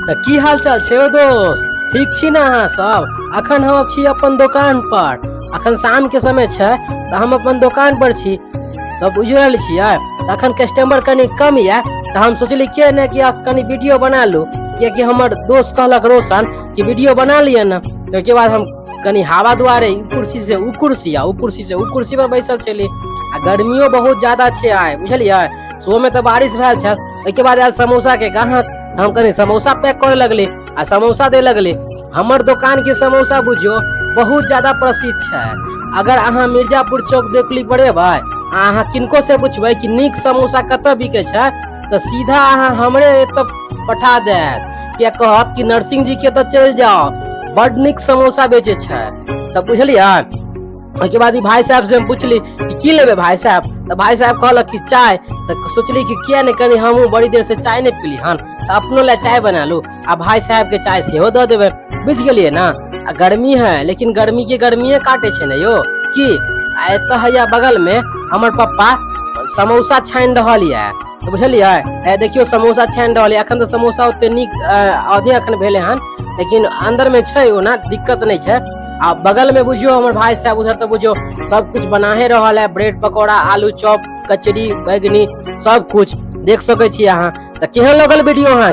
तऽ की हाल चाल छै ओ दोस्त? ठीक छी ने अहाँ सब? अखन हम छी अपन दोकान पर। अखन शाम के समय छै तऽ हम अपन दोकान पर छी, तऽ बुझि रहल छियै। तऽ अखन कस्टमर कनि कम यऽ, तऽ हम सोचली के ने कि कनि वीडियो बना लू, कियाकि हमर दोस्त कहलक रोशन कि वीडियो बना लिअ ने। तऽ ओहिके बाद हम कनि हवा दुआरे ई कुर्सी से उ कुर्सी आ उ कुर्सी से उ कुर्सी पर बैसल छली। आ गर्मियो बहुत ज्यादा छै आइ, बुझलियै। सुबह में तऽ बारिश भेल छै। ओहिके बाद आयल समोसा के गाहक, हम कनि समोसा पैक करे लगली आ समोसा दे लगली। हमर दोकान के समोसा बुझियो बहुत ज्यादा प्रसिद्ध छै। अगर अहाँ मिर्जापुर चौक देखली पर एबै आ अहाँ किनको से पूछबै कि नीक समोसा कतऽ बिकै छै, तऽ सीधा अहाँ हमरे एतऽ पठा देत, किया कहत कि नरसिंह जी के तऽ चलि जाओ, बड नीक समोसा बेचे छै। तऽ बुझलियै। ओहिके बाद ई भाई साहब से हम पूछली कि की लेबै भाई साहब, तऽ भाई साहब कहलक कि चाय। तऽ सोचली कि किया नहि कनि हमहूँ बड़ी देर से चाय नहि पीली हन, तऽ अपनो लए चाय बना लू आ भाई साहब के चाय सेहो दऽ देबै। बुझि गेलियै ने। आ गर्मी है, लेकिन गर्मी के गर्मिए काटे छै ने यौ की। आ एतऽ हैया बगल में हमर पप्पा समोसा छानि रहल यऽ, तऽ बुझलियै। हे देखियौ, समोसा छानि रहल यऽ। अखन तऽ समोसा ओते नीक आधे अखन भेलै हन, लेकिन अंदर में छै, ओना दिक्कत नहि छै। आ बगल में बुझियो हमर भाई साहब उधर तऽ बुझियो सब कुछ बनाहे रहल है, ब्रेड पकौड़ा, आलू चॉप, कचरी, बैगनी, सब कुछ देख सकै छी अहाँ। तऽ केहन लगल वीडियो अहाँ?